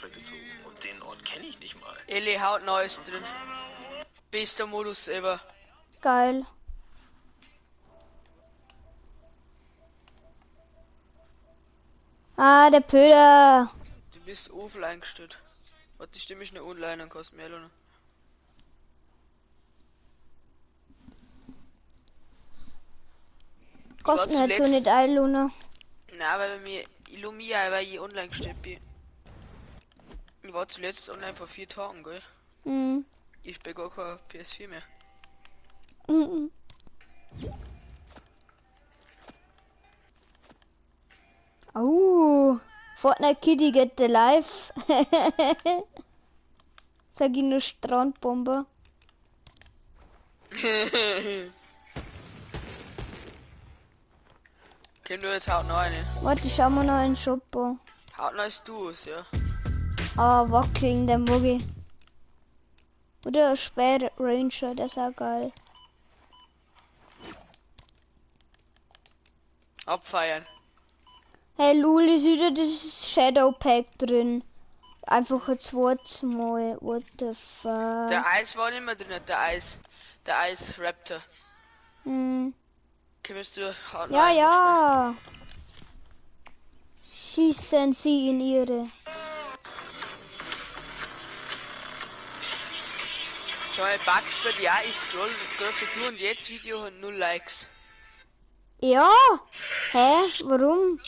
Arsch weggezogen. Und den Ort kenne ich nicht mal. Eli haut Neues drin. Bester Modus ever. Geil. Ah, der Pöder. Du bist offline gestellt. Warte, ich stimme mich nur online und kostet mehr, oder? Kosten halt so nicht ein, Luna. Na, weil bei mir Illumia, weil ich online gestellt bin. Ich war zuletzt online vor 4 Tagen, gell? Mhm. Ich bin gar kein PS4 mehr. Mhm. Oh, Fortnite Kitty get the life. Sag ich nur Strandbombe. Kenn du jetzt haut noch eine? Warte, schau mal noch einen Shop an. Haut neues Duos, ja. Ah, wackeln, der Muggi. Oder Speer Ranger, das ist auch geil. Abfeiern. Hey Lul, ist wieder das Shadow Pack drin. Einfach ein zweites Mal. What the fuck? Der Eis war nicht mehr drin, der Eis. Der Eis Raptor. Hm. Kennst du haut noch Ja, eine ja. Schießen Sie in ihre. So ein Bugs bei dir, ich scroll gerade durch und jetzt Video hat 0 Likes. Ja. Hä? Warum?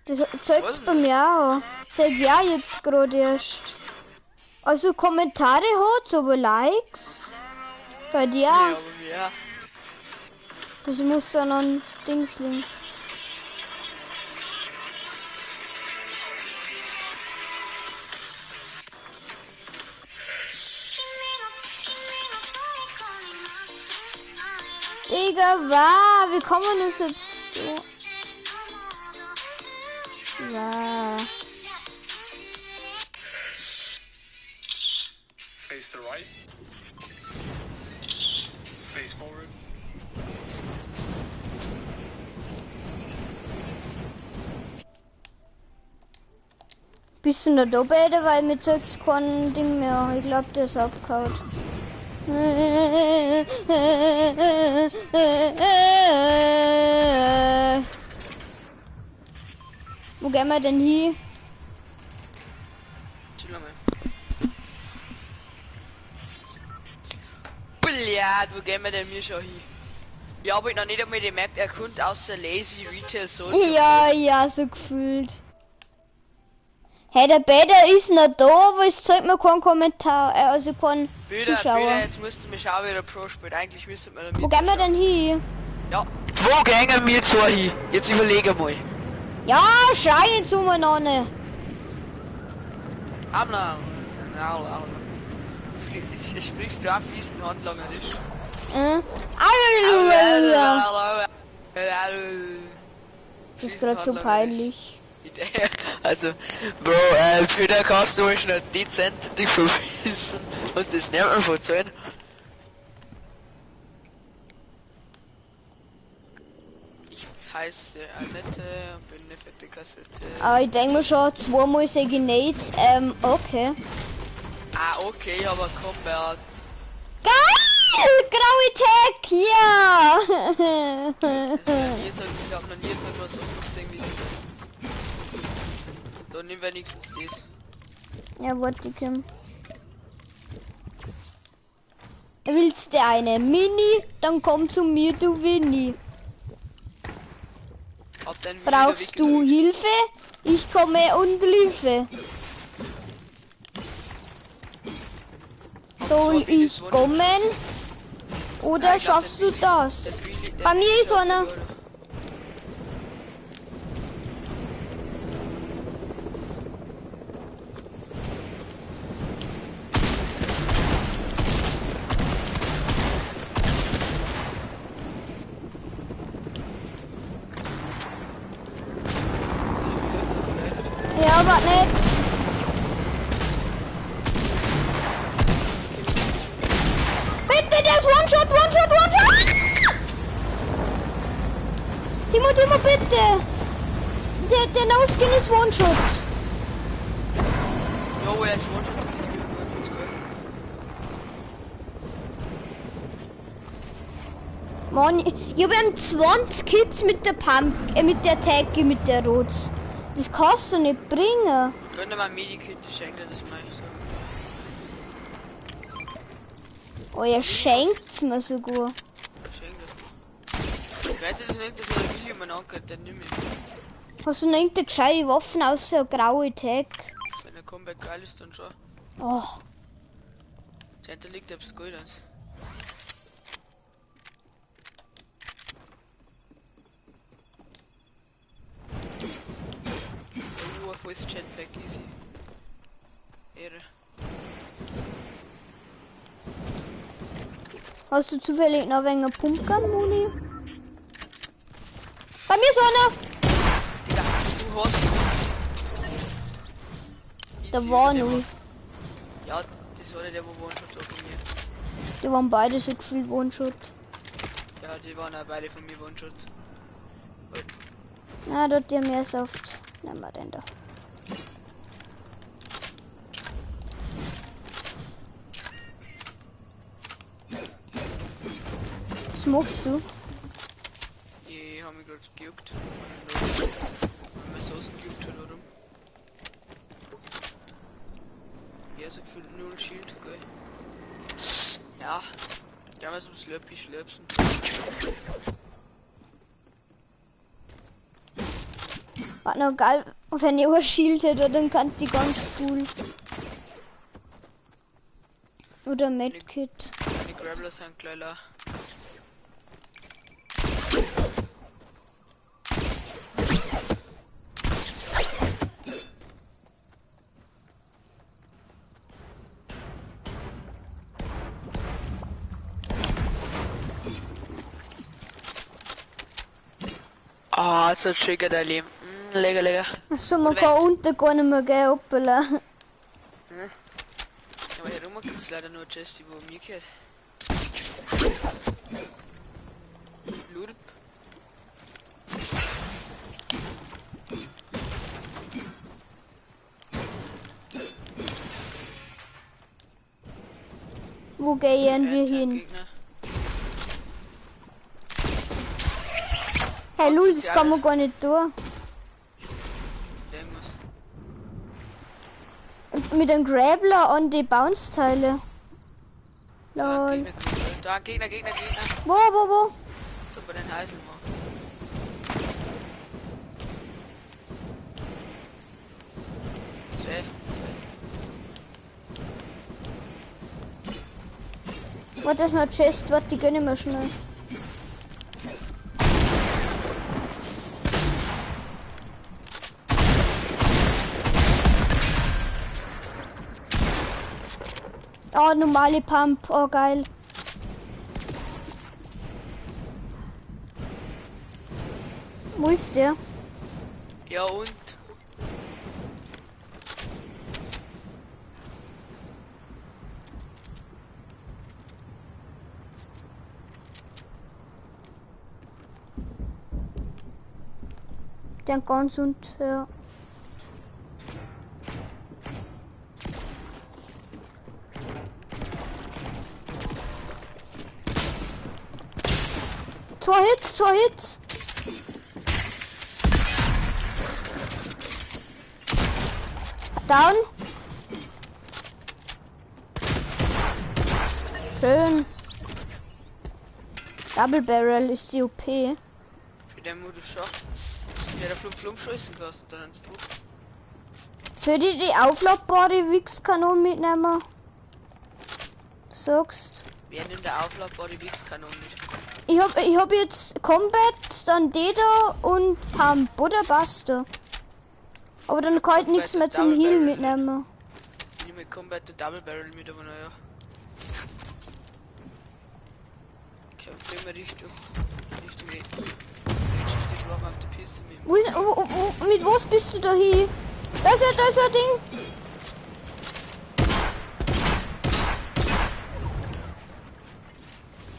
Das zeigt's bei mir auch. Sag ja jetzt gerade erst. Also Kommentare hat's, aber Likes? Bei dir? Ja, aber mir. Das muss dann an Dings liegen. Digga, wow, wie kommen nur selbst du? Wow. Face the right. Face forward. Bist du noch da bei dir, weil mir zeigt's kein Ding mehr. Ich glaub, der ist abgehauen. Wo gehen wir denn hin? Chill mal. Blöd, wo gehen wir denn mir schon hin? Ich hab noch nicht einmal die Map erkundet, außer Lazy Retail Soldier. Ja, ja, so gefühlt. Hey, der Bäder ist noch da, aber es zeigt mir keinen Kommentar, also keinen Böder, Zuschauer. Böder, jetzt musst du mich schauen, wie der Pro spielt. Eigentlich müsste man damit. Wo gehen wir denn hin? Ja. Wo gehen wir zwar hin? Jetzt überlege mal. Ja, schrei jetzt umeinander. Amna. Sprichst du auch fließend Handlangerisch? Das ist gerade so peinlich. Also, Bro, für den kannst du schon dezent dich verwiesen und das nicht mehr verzeihen. Ich heiße Annette und bin eine fette Kassette. Aber ich denke mir schon, zweimal sage ich nicht. Okay. Ah, okay, aber komm, Bert. Geil! Graue Tech, ja! Ich hab noch nie so etwas gesehen wie du. Dann nehmen wir wenigstens das. Ja, warte, Kim. Willst du eine Mini? Dann komm zu mir, du Winnie. Brauchst du Hilfe? Ich komme und liefere. Soll ich kommen? Oder schaffst du das? Bei mir ist einer. Ja, aber nicht. Bitte, der ist One-Shot, One-Shot, One-Shot! Timo, Timo, bitte! Der No-Skin ist One-Shot. Bro, er ist One-Shot, die wir gut. Mann, ich hab ihm 20 Hits mit der Pump, mit der Tagge, mit der Rot. Das kannst du nicht bringen. Gönn dir mal ein Medikit, ich schenke dir das mal so. Oh, er schenkt's mir sogar. Schenk das. Ich weiß das nicht, das war der William, mein Onkel, der nimmt mich. Hast du noch irgendeine gescheite Waffen außer eine graue Tag? Wenn der Comeback geil ist, dann schon. Och, Dahinter liegt etwas Gold ans. Oh, ein volles Jetpack, easy. Ehre. Hast du zufällig noch ein wenig Pumpgun, Moni? Bei mir ist einer! Digga, du hast. Da war noch. Ja, das war der, wo One-Shot war von mir. Die waren beide so gefühlt One-Shot. Ja, die waren auch beide von mir One-Shot. Na, da hat der mehr Saft. Nehmen wir den da. Was machst du? Ich hab mich gerade gejuckt. Weil meine Soßen gejuckt hat, warum? Ja, so gefühlt null Schild, geil. Ja. Ja, was zum Slurpee schlürpsen. War noch geil, wenn ich ein Schild hätte, dann kann die ganz cool. Oder Medkit. Die Grappler sind gleich. Ah, so trigger der Leben. Lecker, lecker. Achso, man kann unten gar nicht mehr gehen, hoppala. Ja, aber hier rum gibt's leider nur Chest, die wo mir gehört. Lurp. Wo gehen wir hin? Gegner. Hey Lul, das kann man gar nicht tun. Mit dem Grappler an die Bounce-Teile. Lol. Da, Gegner, Gegner, Gegner. Wo, wo, wo? Da bei den Heiseln, Mann. Zwei. Warte, das ist noch Chest, warte, die gönn ich mir schnell. Oh, normale Pump, oh geil. Wo ist der? Ja und? Der ganz und ja. Zwei Hits, zwei Hits. Down. Schön. Double Barrel ist die OP. Für den Modus schon. Der da flump flump schießen kannst und dann ins Tor. Soll ich die aufladbare Wichskanone mitnehmen? Sagst. Wer nimmt der aufladbare Wichskanone mit? Ich hab jetzt Combat, dann Deda und Pump, oder Buster. Aber dann kann ich nichts mehr zum Heal mitnehmen. Ich nehme Combat und Double Barrel mit, aber naja. Kämpft immer Richtung. Richtung E. Auf der Piste mit. Wo ist, wo, mit was bist du da hier? Da ist ein Ding.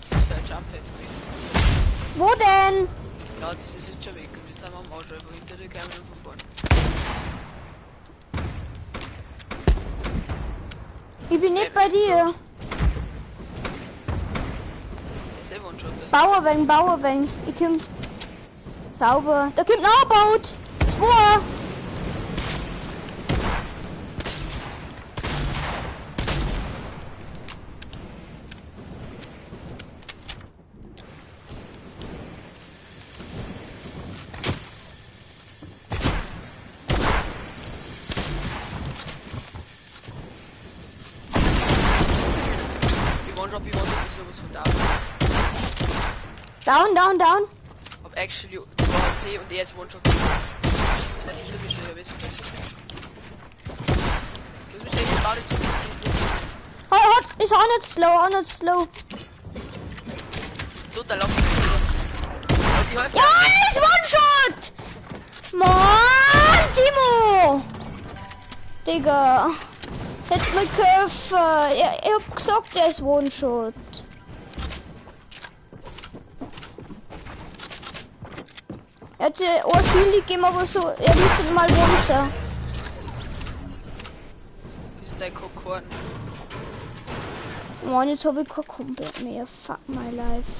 Das wäre ein Jump Pad gewesen. Wo denn? Ja, das ist jetzt schon weg und jetzt haben wir am Arsch einfach hinter dir kämen und von vorne. Ich bin nicht bei dir. Ist eh One-Shot. Das Bauerweng, Bauerweng. Ich komm. Sauber. Da kommt noch ein Boot. Zwei. Ich One-Shot, ich One-Shot, ist sowas von da. Down, down, down. Hab actually 2 HP und er ist One-Shot. Warte, ich mich schnell, besser. Du bist ja jetzt gar nicht so. Hot, hot. Ist auch nicht slow, auch nicht slow. Total laufen. Und die Hälfte. Ja, ist One-Shot! Mann, Timo! Digga. Hätt mir geholfen. Ja, ich hab gesagt, er ist One-Shot. Er hat ein Schild gegeben, aber so, er müsste mal one sein. Die sind dein Kokorn. Mann, jetzt hab ich kein Combat mehr. Fuck my life.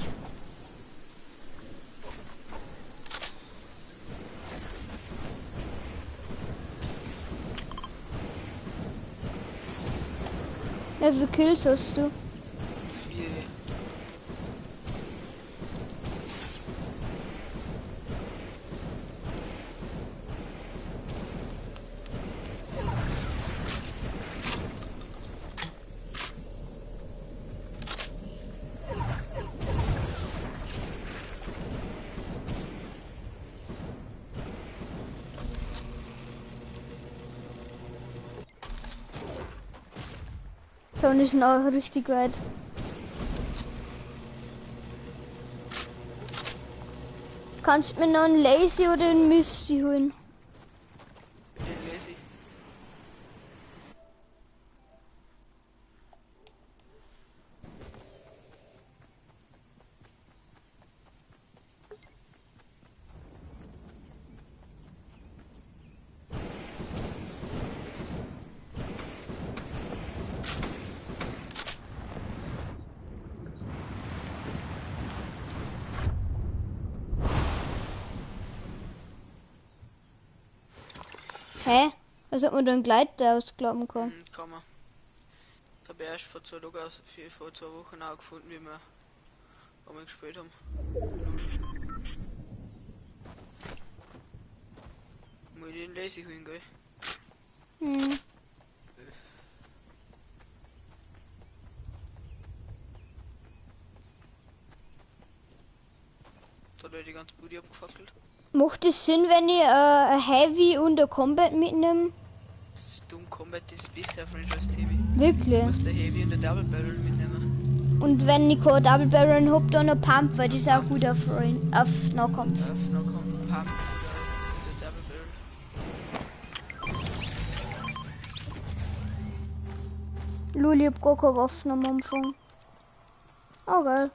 Wie viele Kills hast du? 4. Tony ist noch richtig weit. Kannst mir noch einen Lazy oder einen Misty holen? Den Lazy. Hä? Was hat man da einen Gleiter ausklappen können? Kann man. Ich habe erst vor 2 Tagen, vor 2 Wochen auch gefunden, wie wir einmal gespielt haben. Muss ich den Lazy holen, gell? Hm. Da hat er die ganze Bude abgefackelt. Macht es Sinn, wenn ich ein Heavy und ein Combat mitnehme? Das ist dumm, Combat ist besser auf Range als Heavy. Wirklich? Du musst der Heavy und der Double Barrel mitnehmen. Und wenn ich kein Double Barrel hab, dann ein Pump, weil das ist auch gut auf, auf Nahkampf. Auf Nahkampf, Pump oder der Double Barrel. Lul, ich hab gar keine Waffen am Anfang. Oh geil.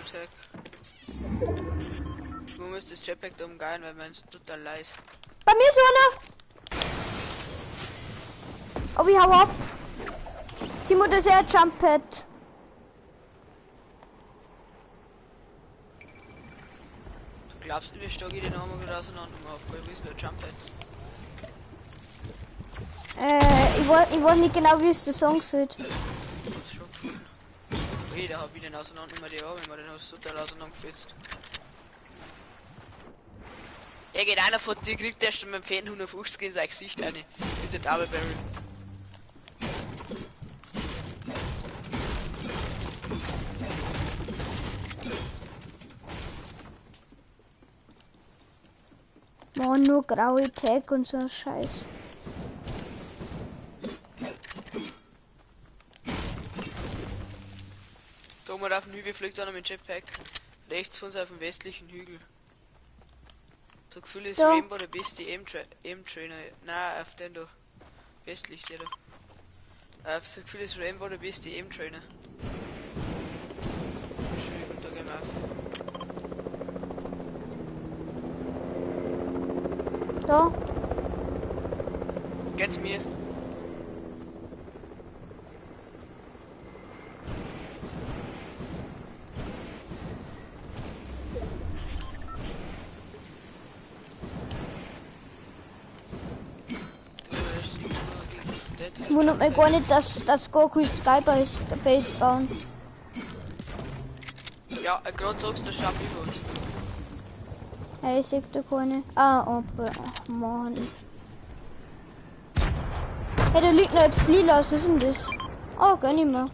Check. Du musst das Jetpack da umgehen, weil meins total leise. Bei mir ist einer! Aber ich hau ab. Timo, das ist ja ein Jump Pad. Du glaubst nicht, wie stark ich den Arm gerade auseinander gemacht habe. Wo ist denn der Jump Pad? Ich weiß nicht genau, wie es der Song sollte. Ich hab's schon gefunden. Ui, da hab ich den auseinander immer die Arme, den hast du total auseinandergefetzt. Er geht einer von dir, kriegt erst mit dem Fan 150 in sein Gesicht eine. Mit der Double Barrel. Mann, nur graue Tag und so ein Scheiß. Da oben auf dem Hügel fliegt einer mit Jetpack. Rechts von uns auf dem westlichen Hügel. So Gefühl ist Da. Rainbow der beste Aim-Trainer. Nein, auf den da. Westlich, der da. Auf so Gefühl ist Rainbow der beste Aim-Trainer. Schön, da gehen wir auf. Da. Geht's mir? Wundert mich gar nicht, dass Goku Skybase Base bauen. Ja, gerade sagst du, schaut über uns. Hey, ich seh da keine. Ah, aber, ach man. Hey, da liegt noch etwas lila, was ist denn das? Oh, gar nicht mehr.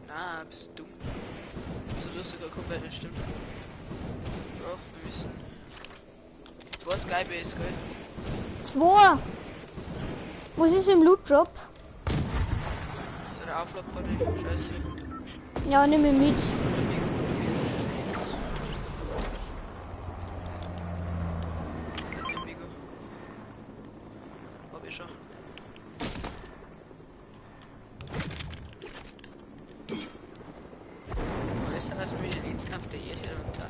Na, bist du dumm. So, du hast sogar komplett nicht stimmt. Bro, wir müssen. Zwei Skybase, gell? Zwei. Was ist im Loot Drop? Das ist eine Auflaufparty. Scheiße. Ja, nimm mich mit. Hab ich schon. Was ist denn das mit den letzten auf der Erde herunter?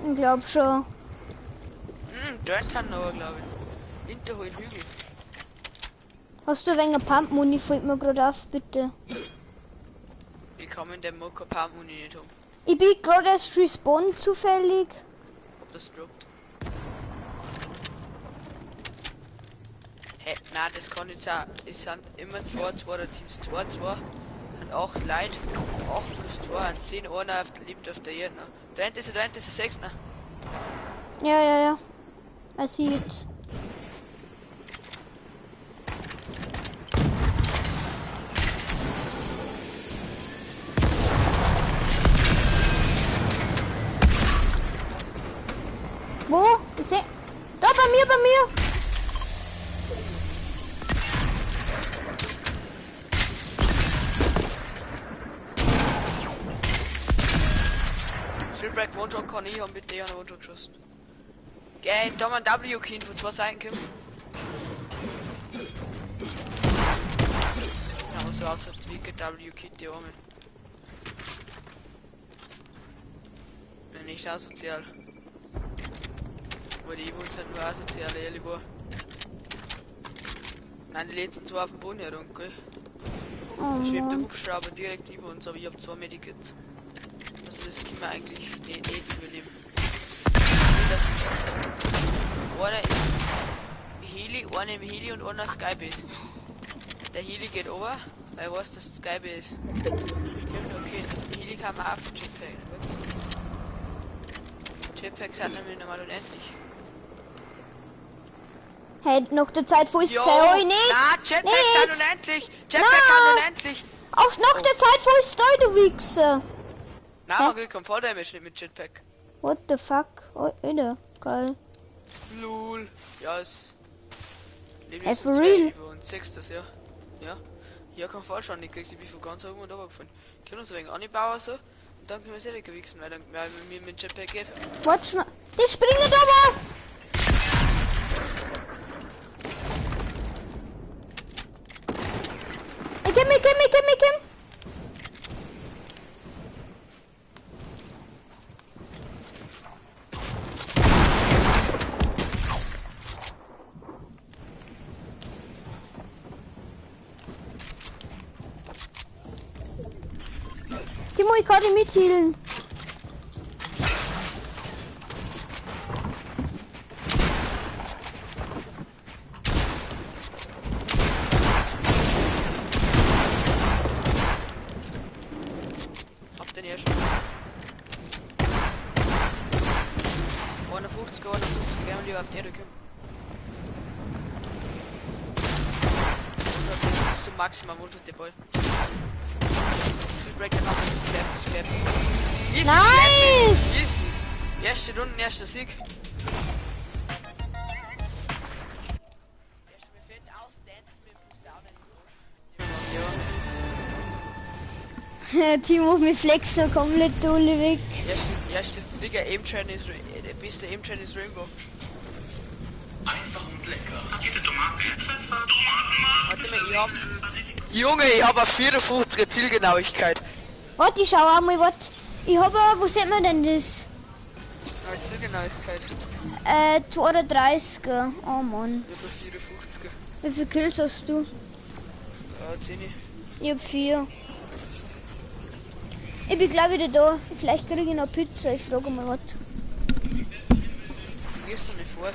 Ich glaub schon. Dort haben aber, glaube ich. Hinter hohen Hügel. Hast du ein wenig Pump-Muni? Fällt mir gerade auf, bitte. Ich kann in dem Mokka Pump-Muni nicht haben. Ich bin gerade erst respawned zufällig. Ob das droppt. Hä, nein, das kann nicht sein. Es sind immer zwei, zwei Teams. 2, 2 und 8 Leute. 8 plus 2 und 10, einer auf der, lebt auf der Erde. Da hinten ist er, 6. Ja, ja, ja. I see it. Wo? Ich seh. Da bei mir, bei mir. Shipwreck One-Shot kann ich haben, bitte, ich habe One-Shot geschossen. Geil, da mal ein W-Kind von zwei Seiten kommen. Ja, so aus als wie W-Kind, die Arme. Wenn nicht asozial. Aber die Evos sind nur asozial, ehrlich war. Nein, die letzten zwei auf dem Boden herum, gell? Oh, Da schwebt der Mann. Hubschrauber direkt über uns, aber ich hab 2 Medikits. Also das können wir eigentlich nicht überleben. Einer im Heli, einer im Heli und einer Skybase. Der Heli geht over, weil ich weiß, dass Skybase kommt. Okay, das Heli kann man auf den Jetpack. Jetpacks sind nämlich normal unendlich. Hey, noch der Zeit vor ist Jo, ich nicht. Na, Jetpacks sind Nicht. unendlich! Jetpack sind unendlich! Auf noch der Zeit vor ist du Wichser. Na, man kriegt keinen Volldamage nicht mit Jetpack. What the fuck? Oh, Alter, geil. Lul. Ja, es. Leben Hey, jetzt for zwei real? über und sechs das, ja. Ja. Ja, kann vollschauen, ich krieg die von ganz oben und runtergefallen. Können uns ein wenig anbauen so. Und dann können wir selber gewichsen, weil dann weil wir mit Jetpack geben. Watch mal. Die springen aber! Ich komm, ich komm, ich komm, ich komm. Timo, ich kann dich mithealen. Hab den ersten. 51, 51, gehen wir lieber auf die Erde kommen. Und das ist so maximal Wunsch der Ball. Break den Clap, clap. Easy, Nice! Easy. Erste Runde, erster Sieg. Ja. Timo mit Flexer komplett alle weg. Erste, Digga, Aim-Train ist, der beste Aim-Train ist Rainbow. Einfach und lecker. Passierte Tomate, Pfeffer, Tomatenmark. Warte mal, ich hab... Junge, ich hab eine 54er Zielgenauigkeit. Warte, ich schau auch mal, warte. Ich hab wo sieht man denn das? Zielgenauigkeit. 32er. Oh Mann. Ich hab eine 54er. Wie viele Kills hast du? 10. Ich hab 4. Ich bin gleich wieder da. Vielleicht kriege ich noch Pizza. Ich frage mal was. Gehst du nicht vor, Mann.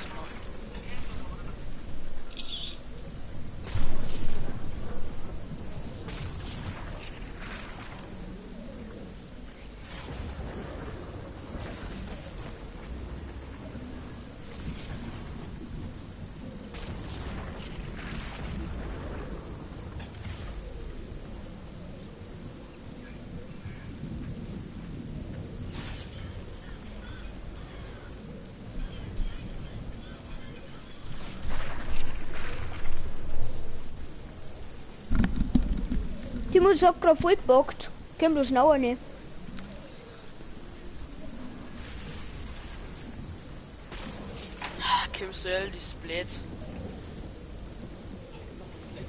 Timo, das hat gerade voll gebockt. Komm bloß noch eine. Kim soll die Splits.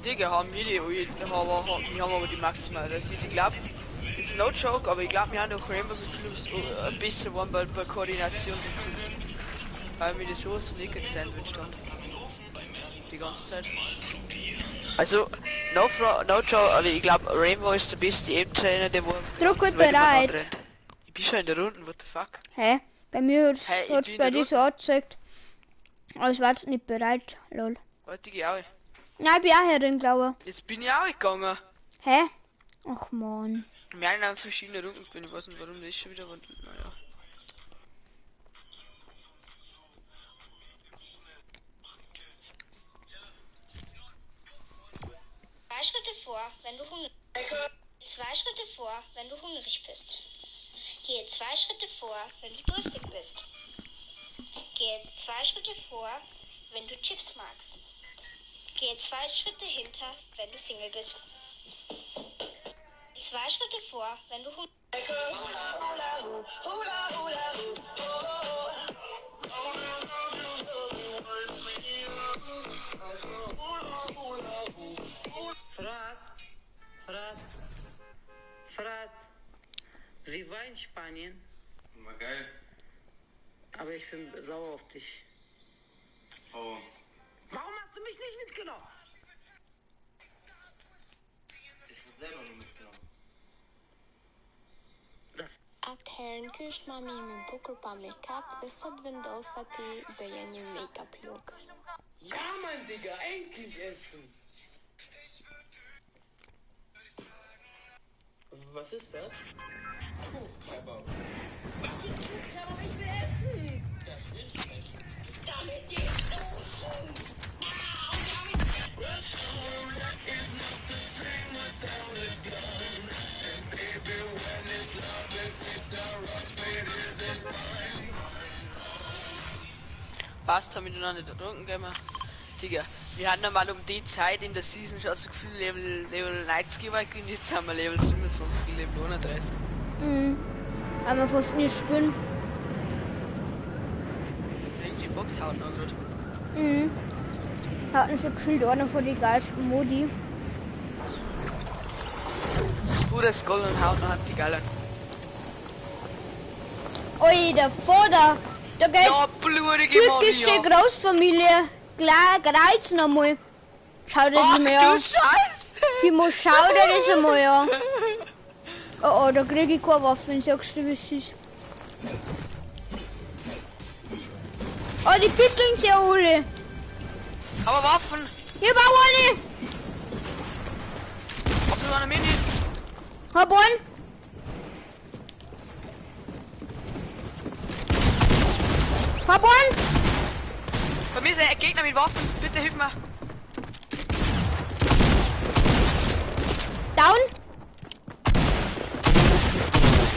Digga, haben wir die, wir haben aber die maximal. Also ich glaube, it's no joke, aber ich glaube, wir haben doch Rainbow so viel ein bisschen waren bei Koordination so viel. Weil wir die sowas von Nicker gesandwiched haben. Die ganze Zeit. Also, no joke, aber ich glaube, Rainbow ist der beste Aim-Trainer, der wo. Druck und bereit. Ich bin schon in der Runde, what the fuck? Hä? Bei mir hat's bei dir so angezeigt. Aber ich war jetzt nicht bereit, lol. Warte, ich auch. Nein, ich bin auch herin, glaube ich. Jetzt bin ich auch gegangen. Hä? Ach man. Wir haben in verschiedene Runden gespielt, ich weiß nicht warum, das ist schon wieder. Naja. Zwei Schritte vor, wenn du hungrig bist. 2 Schritte vor, wenn du hungrig bist. Gehe 2 Schritte vor, wenn du durstig bist. Gehe 2 Schritte vor, wenn du Chips magst. Gehe 2 Schritte hinter, wenn du Single bist. 2 Schritte vor, wenn du hungrig bist. Fırat, Fırat, Fırat. Wie war in Spanien? War geil. Aber ich bin sauer auf dich. Oh. Warum hast du mich nicht mitgenommen? Ich wurde selber nur mitgenommen. Das. Atëherë në ky është mami im i bukur pa make-up dhe sot vendosa ti bëja një make-up look. Ja, mein Digga, endlich essen! Was ist das? Tuchkebab. Was für Tuchkebab? Ich will essen! Das ist Essen. Damit geht's duschen! Ah, und damit... Passt, haben wir noch nicht ertrunken, gell, Digga, wir hatten einmal um die Zeit in der Season schon so Gefühl Level 90 war und jetzt haben wir Level 27, Level 31. Mhm. Haben wir fast nicht spielen. Irgendwie bockt haut noch gerade. Mhm. Hatten so gefühlt einer von den geilsten Modi. Pures Skull und haut noch die geilen. Oi, der Vater! Da geht ja, blutige türkische Großfamilie. Klar, Kreuz nochmal. Schau dir das mal an. Scheiße! Timo, schau dir das einmal an. Oh, oh, da krieg ich keine Waffen, sagst du, wie es ist. Oh, die pitteln sie alle. Aber Waffen! Ich hab auch eine! Hab du eine Mini? Hab einen! Hab einen! Bei mir ist ein Gegner mit Waffen, bitte hilf mir! Down!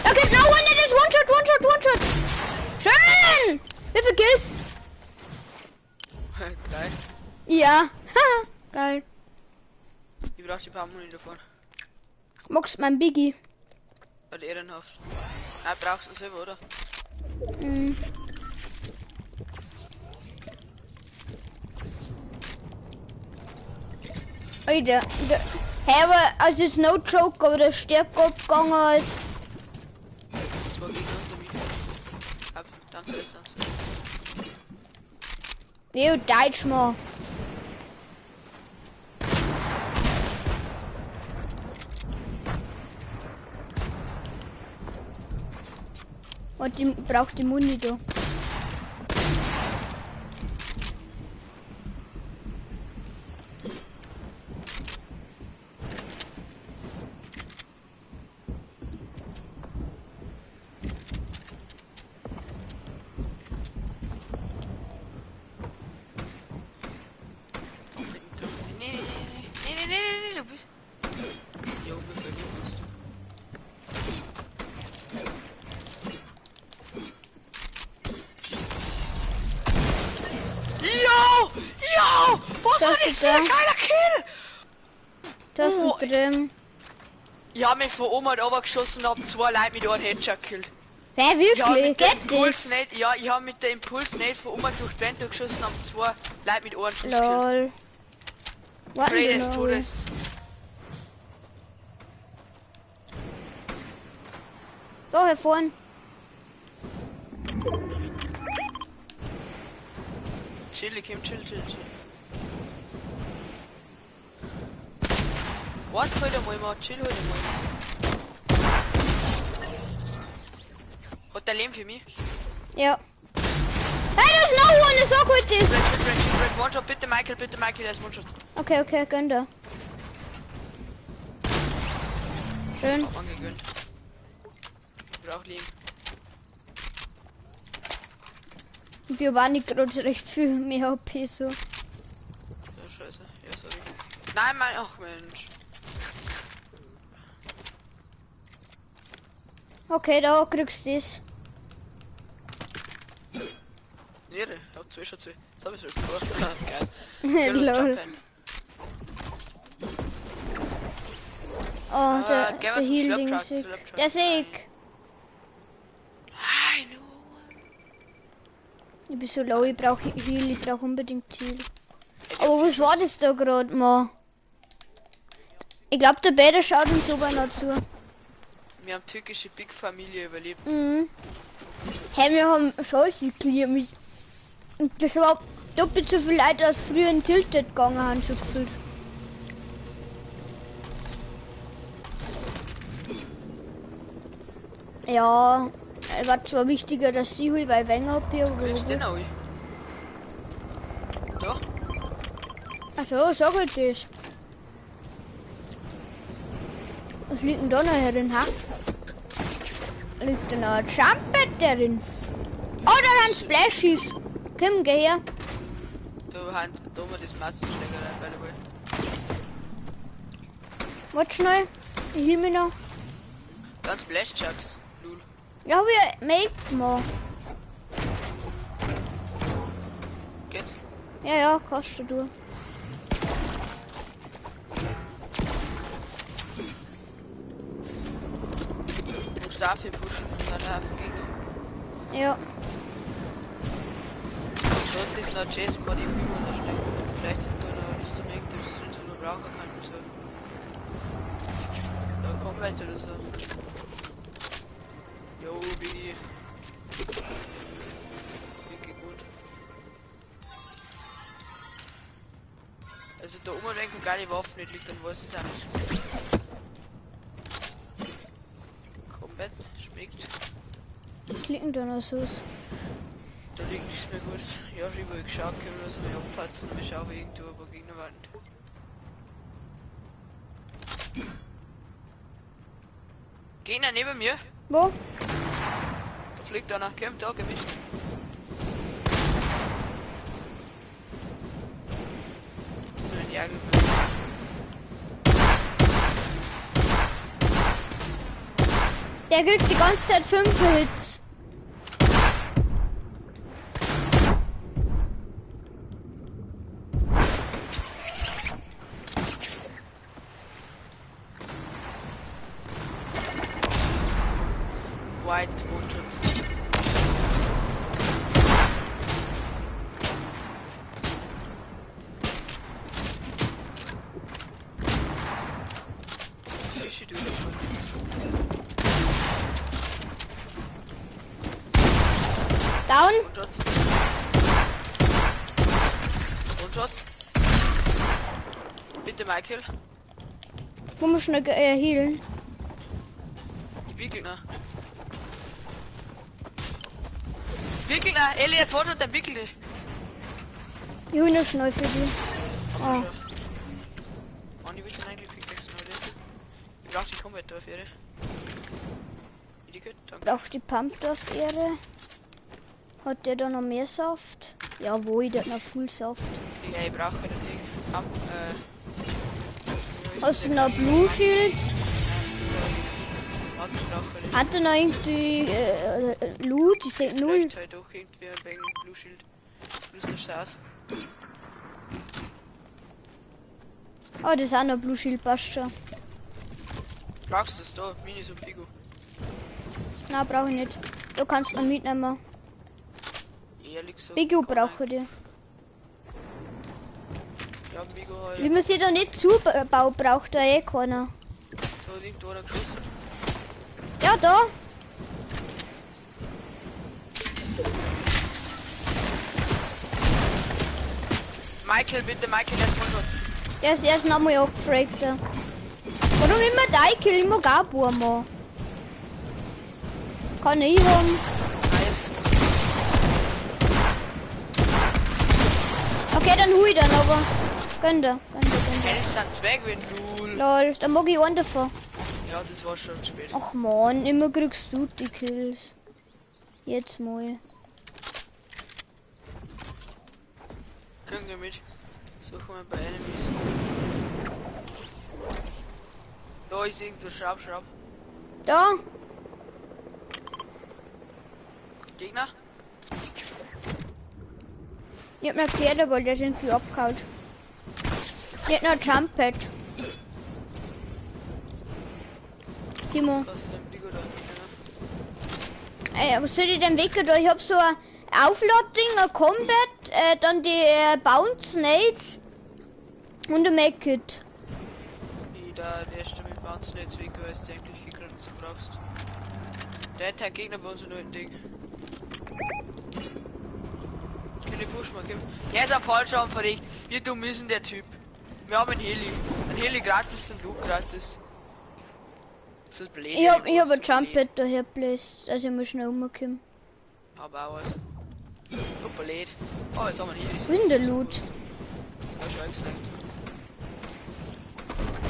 Da kommt noch einer, das ist One-Shot, One-Shot, One-Shot! Schön! Wie viele Kills? 3. Ja, geil. Ich brauch die paar Muni davon. Magst du mein Biggie? Weil ehrenhaft. Nein, brauchst du selber, oder? Mhm. Alter, hey, aber also ist no joke, aber der stärker abgegangen als. Das war Gegner unter mir. Ab, tanz, tanz. Nee, Deutsch mal. Und die braucht die Muni da. Nee, du bist. Jo, wir verlieren uns. Jo! Jo! Was war das für ein geiler Kill? Das ist drin. Ich hab mich von oben halt geschossen und hab zwei Leute mit einem Headshot gekillt. Wer Ich hab wirklich? mit der Geht Impuls das? nicht, ja, ich hab mit der Impuls nicht von oben durch die Wand geschossen und hab zwei Leute mit einem Schuss gekillt. Lol. Warten Play wir des noch. Todes. Da hier vorne. Chill, Kim, chill, chill, chill. Warte halt einmal mal, chill halt einmal. Hat der Leben für mich? Ja. Hey, da ist noch einer, sag halt das. Red, red, red, red, One-Shot, bitte Michael, der ist One-Shot. Okay, okay, gönn da. Schön. Hab angegönnt. Ich brauch Leben. Wir waren nicht gerade recht viel mehr HP so. Ja, scheiße. Ja, sorry. Nein, mein, ach Mensch. Okay, da kriegst du das. Nee, ich hab zwei schon zwei. Das hab ich schon vor. Geil. Ja, los, Lol. jump hin. Oh, der, gehen wir der zum Heal-Ding Slurp ist Truck, weg. Slurp Truck. Der ist weg. I know. Ich bin so low, ich brauch Heal, ich brauch unbedingt Heal. Aber was war das da gerade mal? Ich glaube, der Bäder schaut uns sogar noch zu. Wir haben türkische Big Familie überlebt. Mhm. Hey, wir haben Scheiße geklärt. Mit- Und das war doppelt so viel Leute, als früher in Tilted gegangen haben, so gefühlt. Ja, es war zwar wichtiger, dass sie hol, weil ich Wenger hab hier, aber Kriegst du den auch? Da? Ach so, sag halt das. Was liegt denn da noch herin, ha? Liegt da noch ein Jumpet darin? Oh, da sind Splashies. Komm, geh her. Da haben da haben wir das Massenschläger rein, by the way. Warte schnell. Ich heal mich noch. Dann Splash Chucks. Lul. Ja, hab ich Make gemacht. Geht's? Ja, ja, kannst du. Du Musst dafür pushen und dann dafür Gegner. Ja. Dort ist noch Chestboard im Himmel noch schlecht. Vielleicht sind da noch, ist da noch irgendwas, was du noch brauchen kannst. So. Da komm weiter oder so. Jo, Biggie. Wirklich gut. Also da oben wenn geile Waffen nicht liegt, dann weiß ich es auch nicht. Combat schmeckt. Was liegt denn da noch so? Da liegt nichts mehr gut. Ja, schon überall geschaut, können wir das mal abfassen. Wir schauen irgendwo, wo Gegner waren. Gegner neben mir. Wo? Da fliegt einer. Komm, da, geh mit. Nein, ja, Der kriegt die ganze Zeit 5 Hits. White One-Shot. Fische du. Down. One-Shot. One-Shot. Bitte, Michael. Wo muss schnell healen? Ich wickel noch. Wickel noch. Elli, jetzt One-Shot, dann wickel dich. Ich hol noch schnell für die. Oh. Mann, ich will den eigentlich Pickaxe noch das. Ich brauch die Combat dafür, Ehre. Die geht, danke. Braucht die Pump auf Ehre. Hat der da noch mehr Saft? Jawohl, der hat noch Full Saft. Ja, ich brauche das Ding. Ab, wo ist Hast du denn der noch Blue Shield? Warte, ich brauche das. Hat er noch irgendwie Loot? Ich seh null. Vielleicht halt doch irgendwie ein wenig Blue Shield. Blue Stars. Oh, das ist auch noch Blue Shield, passt schon. Brauchst du das da? Minis und Bigo. Na, brauche ich nicht. Du kannst noch mitnehmen. Ehrlich gesagt. Bigo kann brauche ich. ich- Ja, Bigo halt. Wie man sich da nicht zubaut, braucht da eh keiner. Da hat irgendwo einer geschossen. Ja, da. Michael, bitte, Michael, der ist One-Shot. Der ist erst nochmal angefragt. Warum immer dein Kill? Ich mag auch Burma. Kann ich haben. Nice. Okay, dann hui dann aber. Gönn dir, gönn dir, gönn dir. Hey, das sind zwei gewesen, lul. Lol, dann mag ich einen davon. Ja, das war schon spät. Ach man, immer kriegst du die Kills. Jetzt mal. Kriegen wir mit. Suchen wir bei Enemies. Da ist irgendwo Schraub, Schraub. Da, Gegner? ich hab noch Pferdeball, der ist irgendwie abgehauen. Ich hab noch Jump Pad. Timo, Kannst du den Bigo da nicht, ey, was soll ich denn weg da? Ich hab so ein Auflading, ein Combat, dann die Bounce Nades und ein Medkit. Ich da, der erste mit Bounce jetzt weg, weil du eigentlich gekriegt so brauchst. Der hat kein Gegner bei uns nur ein Ding. Kann ich pushen, mal geben. Der ist am Fallschaum verregt. Wie dumm ist denn der Typ? Wir haben einen Heli. Ein Heli gratis, ein Loot gratis. Das ist blöd. Ich hab ein so Jump blöd. Pad daher bläst, also ich muss schnell umkommen. Hab auch was. So blöd. Oh, jetzt haben wir einen Heli. Wo ist denn der Loot? Hab schon eingesnackt.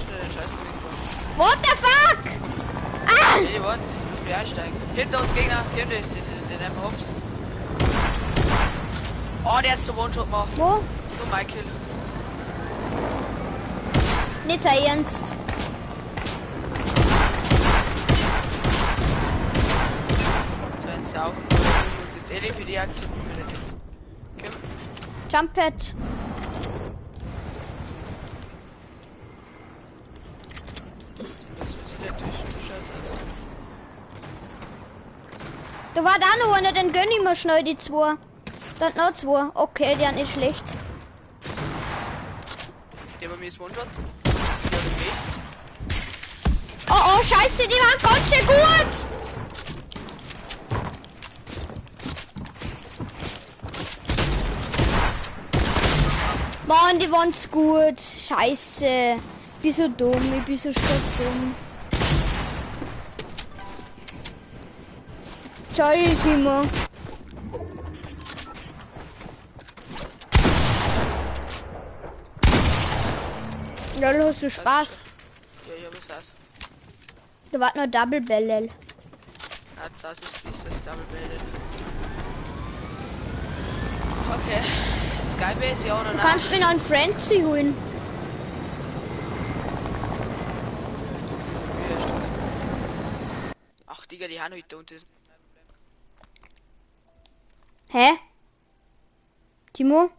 Schnell den Scheiß wegfahren. What the fuck? Ah! Hey, warte, lass mich einsteigen. Hinter uns Gegner, komm, den einfach hops. Oh, der ist so One-Shot gemacht. Wo? So, Michael. Nicht so ernst. So ein Sau. Wir uns jetzt eh für die Aktion wir das jetzt. Komm. Jump Pad. Das wird sich nicht so schaut's aus. Da war da noch einer, dann gönn ich mir schnell die zwei. Dann noch zwei. Okay, die sind nicht schlecht. Der bei mir ist One-Shot. Der hat weh. Oh oh, scheiße, die waren ganz schön gut. Mann, die waren's gut. Scheiße. Ich bin so dumm, ich bin so stark dumm. Sorry, Timo. Lol, hast du Spaß? Ja, ich hab es aus. Da war noch Double Barrel. Ah, das ist bis das Double Barrel. Okay. Skybase, ja oder Du nein? kannst mir noch einen Frenzy holen. Ach, Digga, die haben heute unten. Hä? Timo?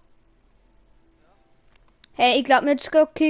Hey, ich glaub, mir hat's grad gekickt.